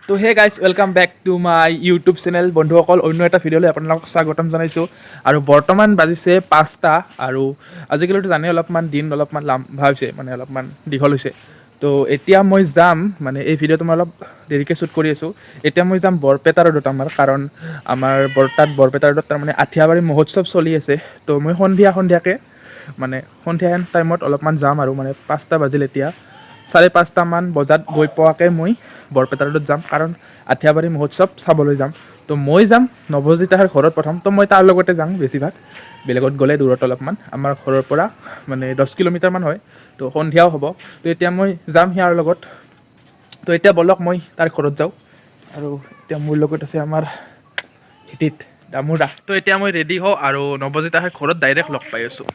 তো hey guys, welcome back to my YouTube channel. বন্ধুসকল, অন্য এটা ভিডিঅ'লৈ আপোনালোকক স্বাগতম জনাইছোঁ। আৰু বৰ্তমান বাজিছে 5টা আৰু আজিকালিতো জানেই, অলপমান দিন অলপমান লাম্বা হৈছে, মানে অলপমান দীঘল হৈছে। তো এতিয়া মই যাম, মানে এই ভিডিঅ'টো মই অলপ দেৰিকৈ শ্বুট কৰি আছোঁ। এতিয়া মই যাম বৰপেটা ৰোডত আমাৰ, কাৰণ আমাৰ বৰতাত বৰপেটা ৰোডত তাৰমানে আঠিয়াবাৰী মহোৎসৱ চলি আছে। তো মই সন্ধিয়া সন্ধিয়াকৈ, মানে সন্ধিয়া টাইমত অলপমান যাম আৰু মানে 5টা বাজিল এতিয়া, 5:30টামান বজাত গৈ পোৱাকৈ মই বৰপেটা ৰোডত যাম, কাৰণ আঠিয়াবাৰী মহোৎসৱ চাবলৈ যাম। তো মই যাম নৱজিতাৰ ঘৰত প্ৰথম। তো মই তাৰ লগতে যাম বেছিভাগ, বেলেগত গ'লে দূৰত অলপমান, আমাৰ ঘৰৰ পৰা মানে 10 কিলোমিটাৰমান হয়। তো সন্ধিয়াও হ'ব। তো এতিয়া মই যাম সিয়াৰ লগত। তো এতিয়া ব'লক, মই তাৰ ঘৰত যাওঁ। আৰু এতিয়া মোৰ লগত আছে আমাৰ হিতিত দামোদা। তো এতিয়া মই ৰেডি হওঁ আৰু নৱজিতাৰ ঘৰত ডাইৰেক্ট লগ পাই আছোঁ।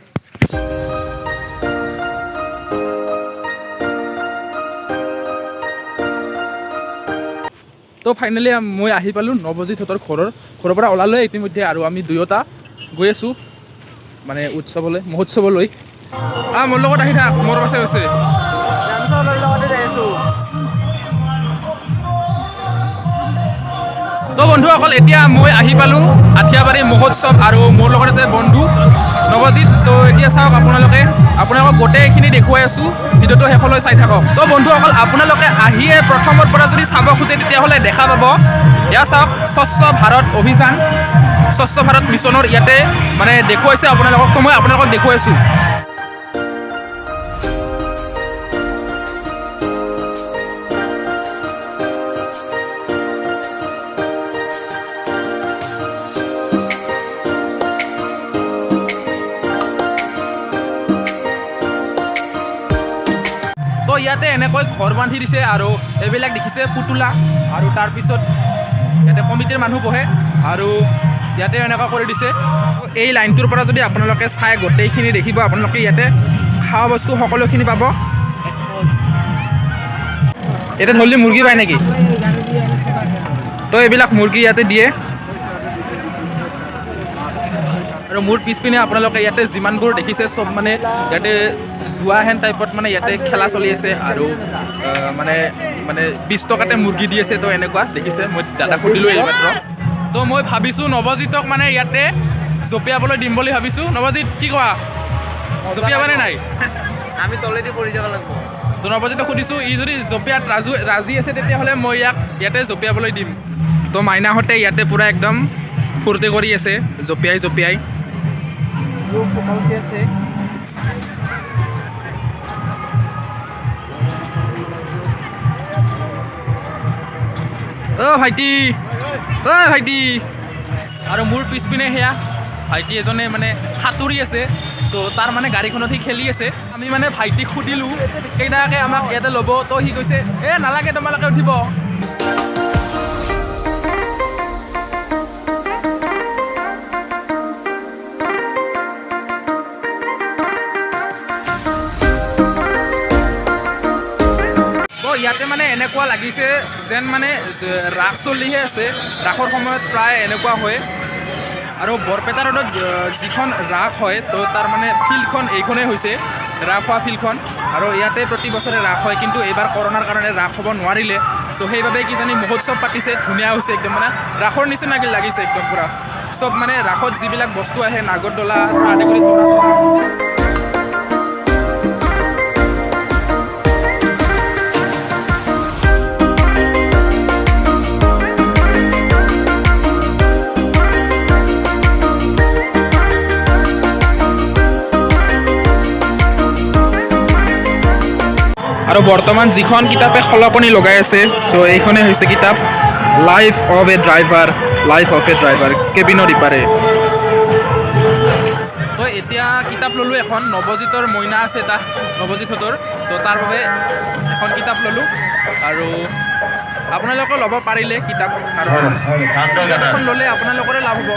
তো ফাইনেলি মই আহি পালোঁ নৱজিতহঁতৰ ঘৰৰ পৰা ওলালোৱে ইতিমধ্যে আৰু আমি দুয়োটা গৈ আছোঁ মানে উৎসৱলৈ, মহোৎসৱলৈ। মোৰ লগত আহি থাক, মোৰ পাছে পাছে। লগতে যাই আছো। তো বন্ধুসকল, এতিয়া মই আহি পালোঁ আঠিয়াবাৰী মহোৎসৱ আৰু মোৰ লগত আছে বন্ধু নৱজিত। তো এতিয়া চাওক আপোনালোকে, আপোনালোকক গোটেইখিনি দেখুৱাই আছোঁ, ভিডিঅ'টো শেষলৈ চাই থাকক। তো বন্ধুসকল, আপোনালোকে আহিয়ে প্ৰথমৰ পৰা যদি চাব খোজে, তেতিয়াহ'লে দেখা পাব। এয়া চাওক, স্বচ্ছ ভাৰত অভিযান, স্বচ্ছ ভাৰত মিছনৰ ইয়াতে মানে দেখুৱাইছে আপোনালোকক। তো মই আপোনালোকক দেখুৱাইছোঁ। তো ইয়াতে এনেকৈ ঘৰ বান্ধি দিছে আৰু এইবিলাক দেখিছে পুতলা। আৰু তাৰপিছত ইয়াতে কমিটিৰ মানুহ বহে আৰু ইয়াতে এনেকুৱা কৰি দিছে। তো এই লাইনটোৰ পৰা যদি আপোনালোকে চাই, গোটেইখিনি দেখিব আপোনালোকে। ইয়াতে খোৱা বস্তু সকলোখিনি পাব। ইয়াতে ধৰিলি মুৰ্গী পায় নেকি? তো এইবিলাক মুৰ্গী ইয়াতে দিয়ে। আৰু মোৰ পিছপিনে আপোনালোকে ইয়াতে যিমানবোৰ দেখিছে, চব মানে ইয়াতে যোৱা হেন টাইপত মানে ইয়াতে খেলা চলি আছে। আৰু মানে মানে 20 টকাতে মুৰ্গী দি আছে। তো এনেকুৱা দেখিছে, মই দাদাক সুধিলোঁ এইমাত্ৰ। তো মই ভাবিছোঁ নৱজিতক মানে ইয়াতে জঁপিয়াবলৈ দিম বুলি ভাবিছোঁ। নৱজিত, কি কোৱা, জঁপিয়াবানে নাই? আমি তলেদি পৰি যাব লাগিব। তো নৱজিতক সুধিছোঁ, ই যদি জঁপিয়াত ৰাজি আছে, তেতিয়াহ'লে মই ইয়াক ইয়াতে জঁপিয়াবলৈ দিম। তো মাইনাহঁতে ইয়াতে পূৰা একদম ফূৰ্তি কৰি আছে জঁপিয়াই জঁপিয়াই। উঠি আছে। অ' ভাইটি, অ' ভাইটি। আৰু মোৰ পিছপিনে সেয়া ভাইটি এজনে মানে সাঁতুৰি আছে। চ' তাৰ মানে গাড়ীখনত সি খেলি আছে। আমি মানে ভাইটিক সুধিলোঁ, কেইটাকে আমাক ইয়াতে ল'ব? তো সি কৈছে, এ নালাগে তোমালোকে উঠিব। তো ইয়াতে মানে এনেকুৱা লাগিছে যেন মানে ৰাস চলিহে আছে। ৰাসৰ সময়ত প্ৰায় এনেকুৱা হয়। আৰু বৰপেটা ৰোডত যিখন ৰাস হয়, তো তাৰ মানে ফিল্ডখন এইখনেই হৈছে, ৰাস হোৱা ফিল্ডখন। আৰু ইয়াতে প্ৰতি বছৰে ৰাস হয়, কিন্তু এইবাৰ কৰোণাৰ কাৰণে ৰাস হ'ব নোৱাৰিলে। চ' সেইবাবে কিজানি মহোৎসৱ পাতিছে। ধুনীয়া হৈছে একদম, মানে ৰাসৰ নিচিনা লাগিছে একদম পূৰা। চব মানে ৰাসত যিবিলাক বস্তু আহে, নাগৰদোলা পৰা আদি কৰি তৰা তৰা। আৰু বৰ্তমান যিখন কিতাপে খলকনি লগাই আছে, চ' এইখনেই হৈছে কিতাপ Life of a Driver, Life of a Driver, কেবিনৰ ইপাৰে। তো এতিয়া কিতাপ ল'লোঁ এখন। নৱজিতৰ মইনা আছে এটা, নৱজিতহঁতৰ। তো তাৰ বাবে এখন কিতাপ ল'লোঁ। আৰু আপোনালোকে ল'ব পাৰিলে কিতাপ, কাৰণ কিতাপ এখন ল'লে আপোনালোকৰে লাভ হ'ব।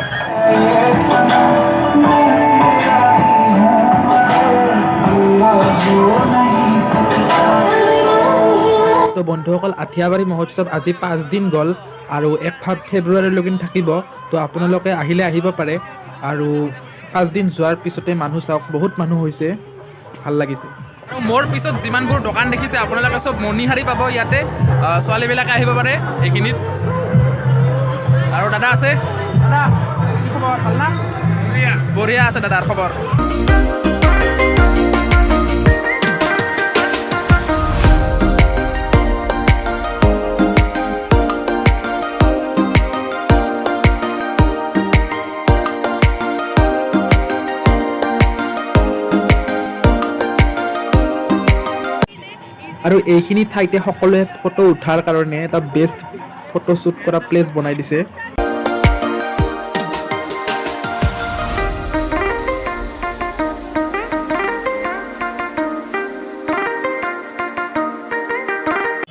তো বন্ধুসকল, আঠিয়াবাৰী মহোৎসৱ আজি 5 দিন গ'ল আৰু 1 ফেব্ৰুৱাৰীলৈকে থাকিব। তো আপোনালোকে আহিলে আহিব পাৰে। আৰু 5 দিন যোৱাৰ পিছতে মানুহ চাওক, বহুত মানুহ হৈছে, ভাল লাগিছে। আৰু মোৰ পিছত যিমানবোৰ দোকান দেখিছে আপোনালোকে, চব মণিহাৰী পাব ইয়াতে। ছোৱালীবিলাকে আহিব পাৰে এইখিনিত। আৰু দাদা আছে। দাদা, কি খবৰ? ভাল না? বঢ়িয়া আছে দাদাৰ খবৰ। আৰু এইখিনি ঠাইতে সকলোৱে ফটো উঠাৰ কাৰণে এটা বেষ্ট ফটোশ্বুট কৰা প্লেচ বনাই দিছে।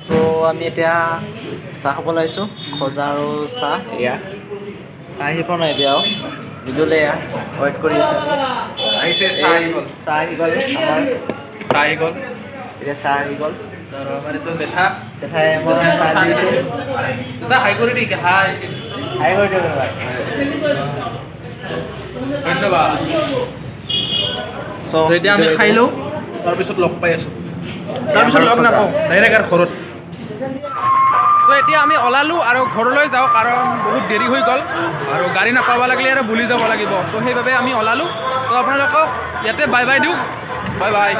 চ' আমি এতিয়া চাহ খাব লাগিছোঁ, খজা আৰু চাহ। এয়া চাহ আহি পোৱা নাই এতিয়াও। ভিডিঅ'লৈ এয়া ৱেইট কৰি আছে। আহিছে। এই চাহ আহি গ'ল আমাৰ। চাহ আহি গ'ল। এতিয়া চাহ আহি গ'ল। আৰু আমাৰ এইটো জেঠা। জেঠাই মই চাহ দিছে। জেঠা, হাই কৰি দি, হাই। হাই কৰি দিয়ক এবাৰ। ধন্যবাদ। চ' এতিয়া আমি খাই লওঁ, তাৰপিছত লগ পাই আছোঁ। তাৰপিছত লগ নাপাওঁ, ডাইৰেক্ট আৰু ঘৰত। তো এতিয়া আমি ওলালোঁ আৰু ঘৰলৈ যাওঁ, কাৰণ বহুত দেৰি হৈ গ'ল আৰু গাড়ী নাপাব লাগিলে আৰু বুলি যাব লাগিব। তো সেইবাবে আমি ওলালোঁ। তো আপোনালোকক ইয়াতে বাই বাই দিওঁ। Bye bye.